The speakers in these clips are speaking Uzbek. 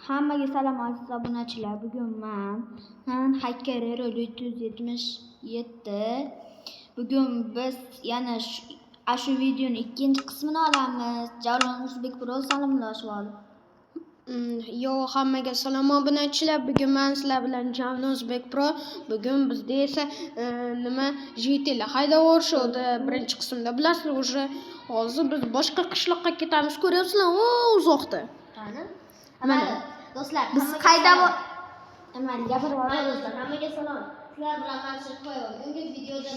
Hammaga salom, aziz obunachilar. Bugun men Hacker Hero 377. Bugun biz yana shu videoning ikkinchi qismini olamiz. Javlon O'zbek Pro salomlashib ol. Yo, hammaga salom, obunachilar. Bugun men sizlar bilan Javlon O'zbek Pro. Bugun bizda esa nima житель haydab yuborishdi birinchi qismda. Bilasizlar, уже hozir biz boshqa qishloqqa ketamiz. Ko'ryapsizlar, o uzoqda. Qani? Mana. Mayli, do'stlar, Biz hammaga qayda salom. Mayli, gapirib ol. Mayli do'stlar, hammaga salom. Sizlar bilan men Shirqoyeva. Bugungi videoda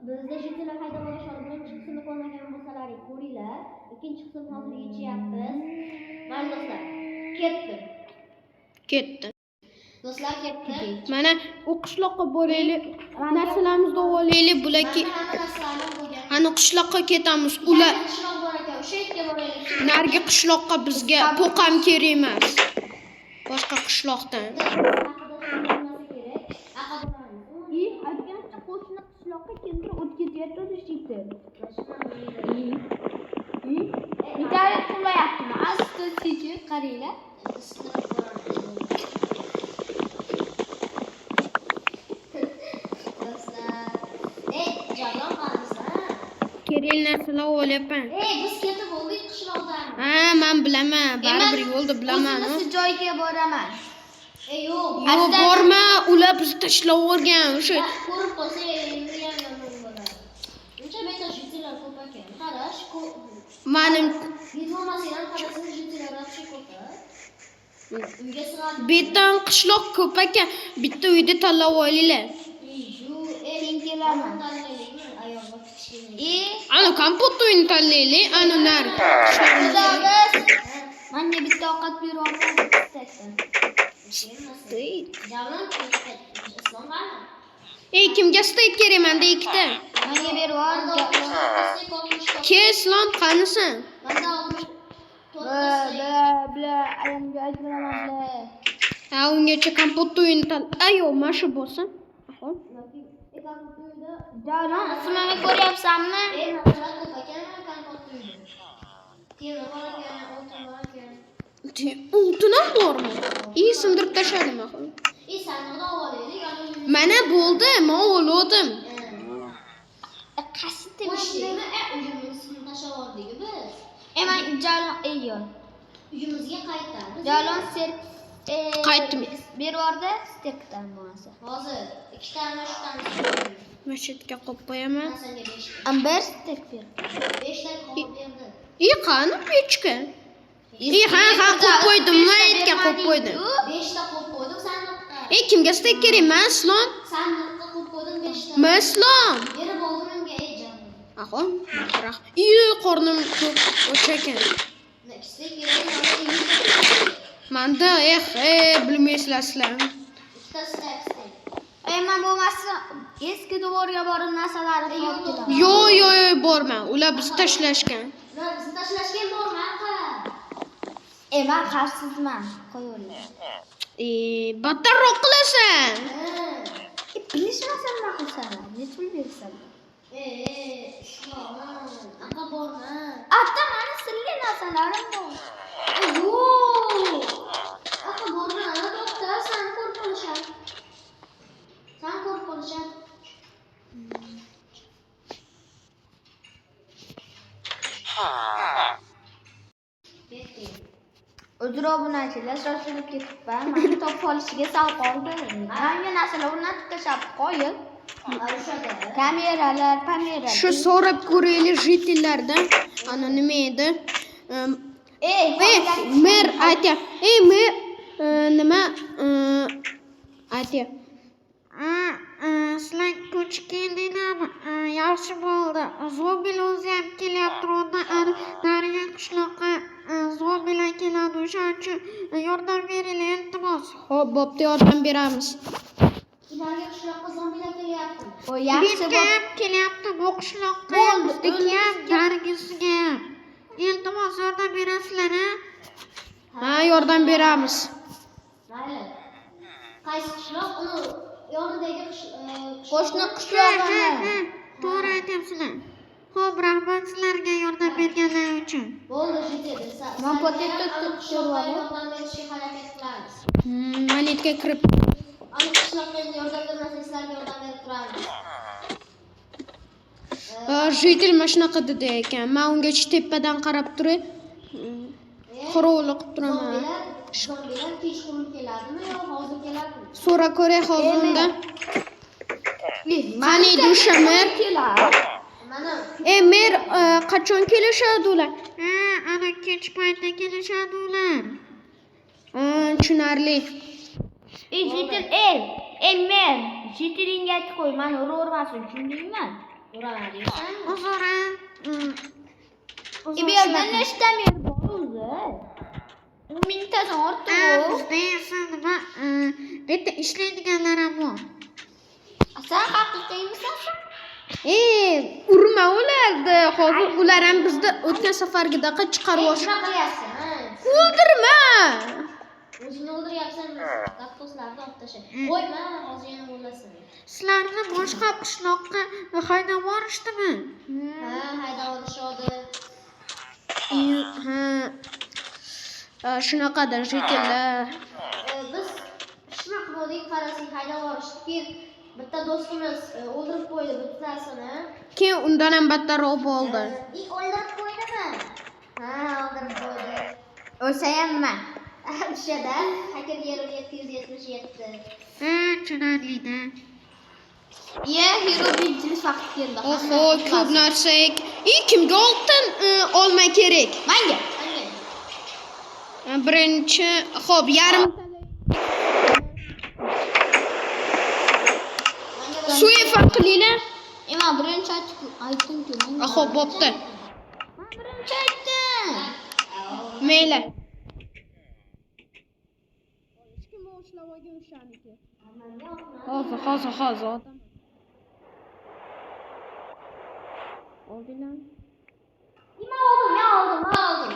bizda житель lar haydab yuborishadi. Birinchi qismini ko'rmagan bo'lsalaring ko'ringlar. Ikkinchi qismini hozir yechyapmiz. Mayli do'stlar, ketdi. Ketdi. Do'stlar, ketdi. Mana u qishloqqa boraylik. Narsalarimizni olaylik, bularki Mana hamma narsalarim bo'lgan. Ana qishloqqa ketamiz. Ular Yangi qishloq bor ekan, o'sha yerga boraylik. Narigi qishloqqa bizga po'qam kerak emas. Boshqa qishloqdan. Haqida so'zlanmasa kerak. Aql boramiz. И aytgancha, qo'shni qishloqqa kimdir o'tkazyapti житель. Meteorit qulayaptimi? Asta sekin qaranglar. Isittirib boramiz. Do'stlar. Ey, Javlon qanisa? Kerakli narsalar olyapman. Ey, biz ketib bo'ldik qishloqdan. Ha, men bilaman, baribir yo'lda bilaman. O'zimizni joyga boraman. Ey, yo'q. Yo'q, borma, ular bizni tashlab yuborgan. O'sha Ko'rib qolsa, endi ham yomon bo'ladi. Uncha beta житель lar ko'p ekan. Qarash, ko'p. Menim Yetolmasak ham qarasin, житель lar вообще ko'p. Uyga sig'adi. Betdan qishloq ko'p ekan. Bitta uyda tanlab olinglar. Ey, shu, ey, Sen kelaman. Tanlaylikmi? Ayolga kichkina. И Ana kompot uyini tanlaylik, ana nari. Xudomiz menga bitta ovqat beryapman. Javlon Islom qani? Ey, kimga steak kerak? Menda ikkita. Menga berib yubor. Manda 64 steak, 64. Ke, Islom, qanisan? Manda 64 Bla steak. bla bla ayamga aytiraman bla. Ha, ungacha kompot uyini tan. Ayo, mana shu bo'lsin. Aha. Javlon, ismimni ko'ryapsanmi? Ey, narsalar ko'p ekan kompot uyida. Temir bor ekan, oltin bor ekan. Oltin ham bormi? И sindirib tashladim axir. Ey, sandiqda olaylik, ana uyimiz. Mana bo'ldi, men o'ldim. Qaysi Qo'shnimi? E, uyimizni tashlab yubordik biz. E, man Javlon, ey yo'q. Uyimizga qaytamiz. Javlon ser Qaytdim. Berib yubordi, stekdan bo'lmasa. Hozir ikkitami, uchtami? Mana shu yerga qo'yib qo'yaman. Men senga beshta. Am bir stek ber. Beshta qo'yib berdi. И qani pechka? И ha, qo'yib qo'ydim, men aytgan qo'yib qo'ydim. Beshta qo'yib qo'ydim sandiqqa. Ey, kimga steak kerak? Men Islom. Sandiqqa qo'yib qo'ydim beshta. Men Islom. Berib oldim unga, ey Javlon. Axo, rah. И qornim ko'p och ekan. Ikkita kerak, mana uyimga. Manda eh, bilmaysizlar sizlar. Ikkita steak, steak. Ey, man bo'lmasa eski devorga borib narsalarni Ey, yo'q, topib kelaman. Yo, yo, yo, borma. Ular bizni tashlashgan. Ular bizni tashlashgan, borma, qa. Ey, man xavfsizman. Qo'yaverlar. E, battarroq qilasan. Ha. E, bilishmasa nima qilsalar? Necha pul bersalar? Ey, Islom, aqa borma. Ata, mani sirli narsalarim bor. Ey, yo'q. Aqa borma, ana to'xta, seni ko'rib qolishadi. Seni ko'rib qolishadi. Ketdik. Uzr, obunachilar, shoshilib ketibman. Mani topib olishiga sal qoldi. Manga narsalar o'rnatib tashlab qo'yib. O'shada. Kameralar, pameralar. Shu so'rab ko'raylik житель lardan. Ana nima edi? Ey, Ey, mer aytyapti. Ey, mer nima aytyapti. Sizlar ko'chib keldinglarmi? Yaxshi bo'ldi. Zombilar o'zi ham kelyapti undan narigi qishloqqa zombilar keladi. O'shaning uchun yordam beringlar, iltimos. Xo'p, bo'pti, yordam beramiz. Narigi qishloqqa zombilar kelyapti. O yaxshi Bizga ham kelyapti, bu qishloqqa ham, Bo'ldi, bizniki ham, narigisiga ham. Iltimos, yordam berasizlar, a? Ha, yordam beramiz. Mayli. Qaysi qishloq? Uni yonidagi Qo'shni Ha, qishlog'ini. ha, to'g'ri aytyapsizlar. Xo'p, rahmat sizlarga yordam berganlar uchun. Bo'ldi, житель. Man potato Qishloqqa yordam berishga harakat qilamiz. Monetga kirib. Aniq qishloqqa yordam bermasak, sizlarga yordam berib turamiz. Житель mana shunaqa dedi ekan. Men ungacha tepadan qarab turib, qorovul qilib turaman. Zombilar kechqurun keladimi yo hozir keladimi? So'ra ko'ray hozir undan. Qani o'sha mer? Mana E, mer, qachon kelishadi ular? Ha, ana kech paytda kelishadi ular. Ha, tushunarli. Ey, житель, ey, ey mer, житель ingga aytib qo'y, mani uravermasin, tushundingmi? Uraman deysan. Uzr, a. E, bu yerda nechta mer bor o'zi? 10 mingtadan ortiq Ha, u. bizda esa nima, bitta ishlaydiganlar ham bor. Sen haqiqiymisan sen? E, urma ularni. Hozir ular ham bizni o'tgan safargidaqa chiqarib Ey, yuborish. nima qilyapsan? Ha? O'ldirma. O'zingni o'ldiryapsan, daftoslarni olib tasha. Qo'yma, hozir yana o'lasan. Sizlarni boshqa qishloqqa haydab yuborishdimi? Ha, haydab olishadi. Ha. Shunaqadir житель lar. Biz shunaqa qildik, qarasak haydab yuborishdi. Keyin bitta do'stimiz o'ldirib qo'ydi bittasini. Keyin undan ham battarroq bo'ldi. O'ldirib qo'ydimi? Ha, o'ldirib qo'ydi. O'lsa ham man. O'shada hacker 777. Ha, tushunarli-da. Ye, hero birinchilik vaqti keldi. Oho, ko'p narsa. I, kimga oltin olma kerak? Manga. Qanday? Birinchi, xo'p, yarim Manga suefa qilinglar. E, man birinchi aytdim-ku. Manga. Xo'p, bo'pti. Man birinchi aytdim. Mayli. Hozir, hozir, hozir. Oldinglar. Nima oldim? Men oldim, men oldim.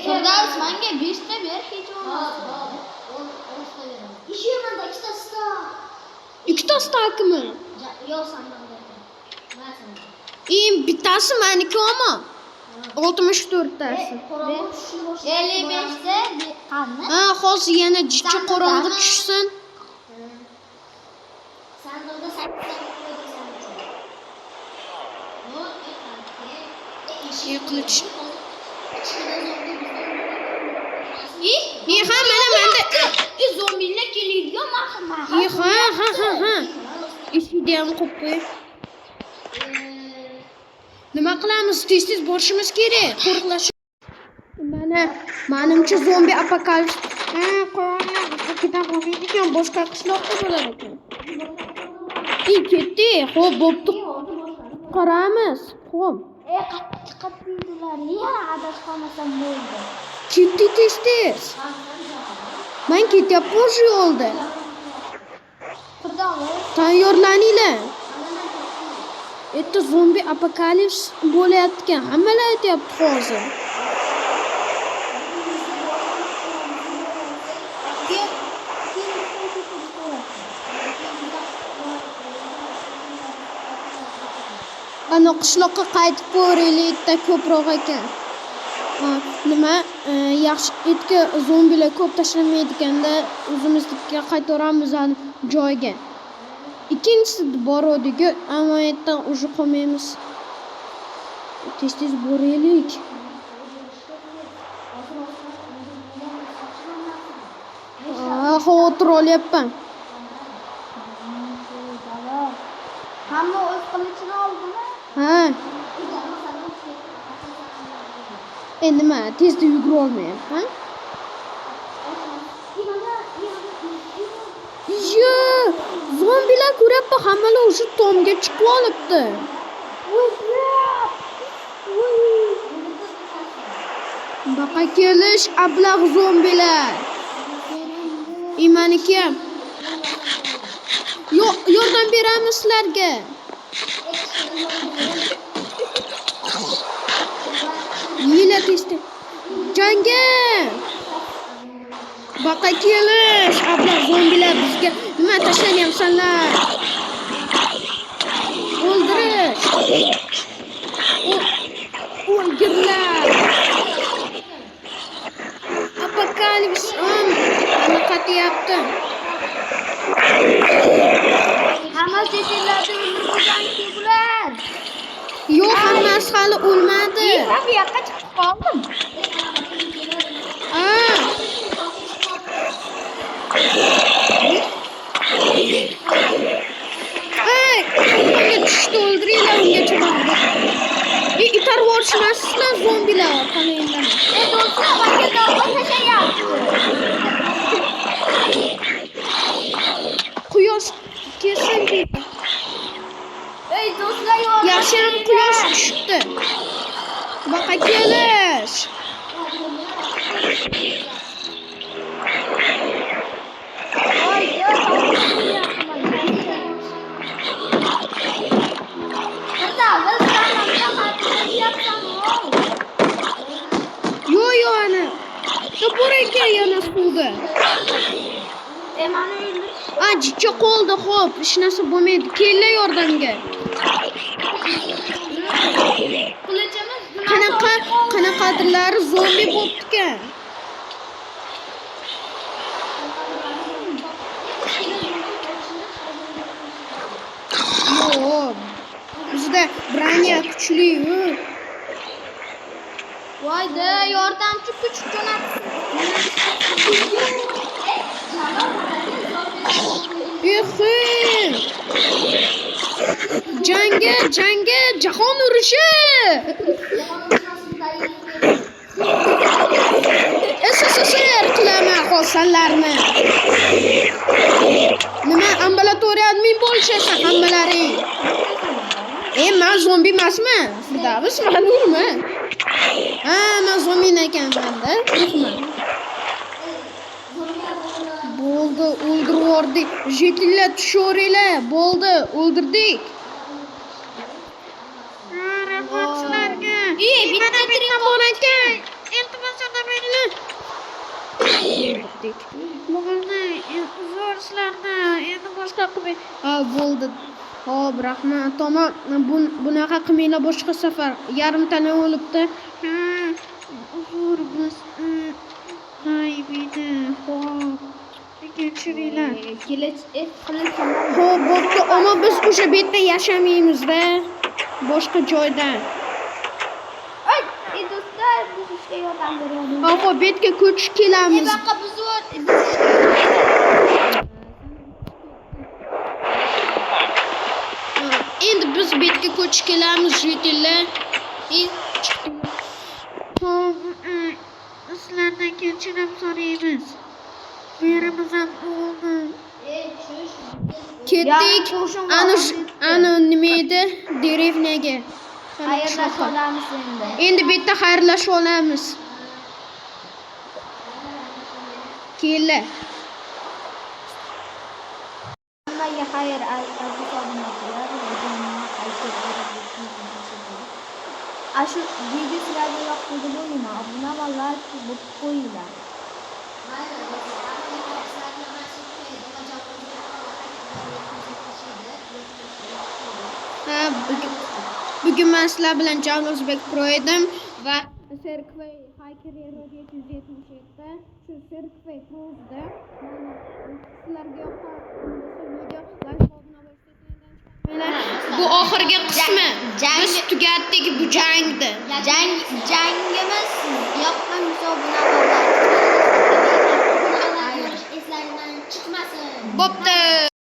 Firdavs manga 5 ta ber hech bo'lmasa. Hozir, hozir. Ishi menda ikkita stack. Ikkita stackmi? Yo'q, sandiqda ekan. Man sandiq. I, bittasi meniki ama. 64 tasi. Qorong'u tushishni boshladi. 55 ta qani? Ha, hozir yana jicha Sandiqdami? qorong'i tushsin. Sandiqda sakkizta qo'ydim sen uchun. Yo'q, E, qilich. Kichkina zombi bizni I, I, ha, mana menda. I, zombilar keladigan mahal. I, ha, ha, ha, ha. Eshikni ham qo'yib qo'y. Nima qilamiz? Tez-tez borishimiz kerak. Qo'riqlash. Mana, menimcha zombi apokalips. Ha, qo'yinglar, biznikida bo'lmaydigan. Ekan, boshqa qishloqda bo'lar ekan. I, ketdik. Xo'p, bo'pti. Qaramiz. Xo'p. E, qattiq qattiqdilar. Ya, adashib qolmasam bo'ldi. Ketdik tez-tez. Men ketyapman shu yo'lda. Firdavs, Tayyorlaninglar. Erta zombi apokalips bo'layotgan. Hammalar aytyapti hozir. keyin keyin Ana qishloqqa qaytib ko'raylik, erta ko'proq ekan. Ha, nima, yaxshi itga zombilar ko'p tashlamaydiganda o'zimiznikiga qaytaveramiz ani joyga. Ikkinchisi boradiku, ammo yerdan уже qolmaymiz. Tez-tez boraylik. Ha, xavotir olyapman. Hamma o'z qilichini oldimi? Ha. E nima, tezda yugura olmayapman. Yo, zombilar ko'ryapti, hammalar o'sha tomga chiqib olibdi. Baqa kelish ablah zombilar. Imaniki ham. Yo'q, yordam beramiz sizlarga. Yila tezda. Janga! Baqa kelish, ablah zombilar bizga nima tashlanyapsanlar? O'ldirish. Апокалипс anaqa deyapti. Hamma житель larni o'ldirib qo'yganki bular. Yo'q, hammasi hali o'lmadi. Men bu yoqqa chiqib qoldim. Ha. Ey, unga tushdi, o'ldiringlar ungacha bordi. E, itarib yuborishmasizlar zombilar orqali indamay. E do'stlar, menga dog'a tashlayapti. Quyosh kelsin deydi. Ey do'stlar, yordam Yaxshiyam beringlar. quyosh tushibdi. Baqa kelish. Voy, yo'q, tovuq menga. Qizlar, biz sanamda xatirlashyapsan, voy. Yo'q, yo'q ana. Bor ekan yana suvda. E mani o'ldirish. A, jicha qoldi, xo'p, hech narsa bo'lmaydi. Kelinglar yordamga. Qilichimiz Qanaqa qanaqadirlari zombi bo'pti-kan. Yo'q. Bizda броня kuchli-yu. Voy da, yordamchi kuch jo'natsin. Exi! Jangga, jangga, jahon urushi! SSSR qilaman hozirlarni. Nima ambulatoriya admin bo'lishasan hammalaring. E, men zombi emasman. Firdavs, man urma. Ha, men zombi ekanman-da, urma. Bo'ldi, o'ldirib yubordik. Житель lar tushuringlar. Bo'ldi, o'ldirdik. Ha, rahmat sizlarga. E, bitta Mana tirik bitta bor ekan. Iltimos yordam beringlar. O'ldirdik. Bo'ldi, uzr sizlardan. Endi boshqa qilmay. Ha, bo'ldi. Xo'p, rahmat. Tamom, bunaqa qilmanglar boshqa safar. Yarim tana o'libdi. Ha, uzr biz ayb edi. Xo'p. Kechiringlar. Kelich, e, qilichim. Xo'p, bo'pti. Ammo biz o'sha bu yerda yashamaymiz-da. Boshqa joyda. Ay, e do'stlar, biz ishga yordam beraylik. Ha, xo'p, bu yerga ko'chib kelamiz. E baqa biz bor, biz ishga Ha, endi biz bu yerga ko'chib kelamiz, житель lar. E, chiqdim. Xo'p, sizlardan kechirim so'raymiz. Yerimiz ham o'ldi. Ketdik. Yarim qo'shin Ani vafot etdi. ani nima edi? Деревня ga. Xayrlasha olamiz endi. Endi bu yerda xayrlasha olamiz. Kelinglar. Hammaga xayr, aziz obunachilar. Videoni qayta ko'rib Shu video sizlarga yoqdi deb o'ylayman. Obuna va like bo'lib qo'yinglar. Ha, bugun men sizlar bilan Javon O'zbek Pro edim va Serkvey Hiker 777 shu Serkvey Pro'da mana sizlarga yoqqan bo'lsa video like obuna bo'lishni esingizdan chiqarmanglar. Bu oxirgi qismi. Biz tugatdik bu jangni. Jangimiz yoqqan bo'lsa obuna va like Eslaridan chiqmasin. Bo'pti.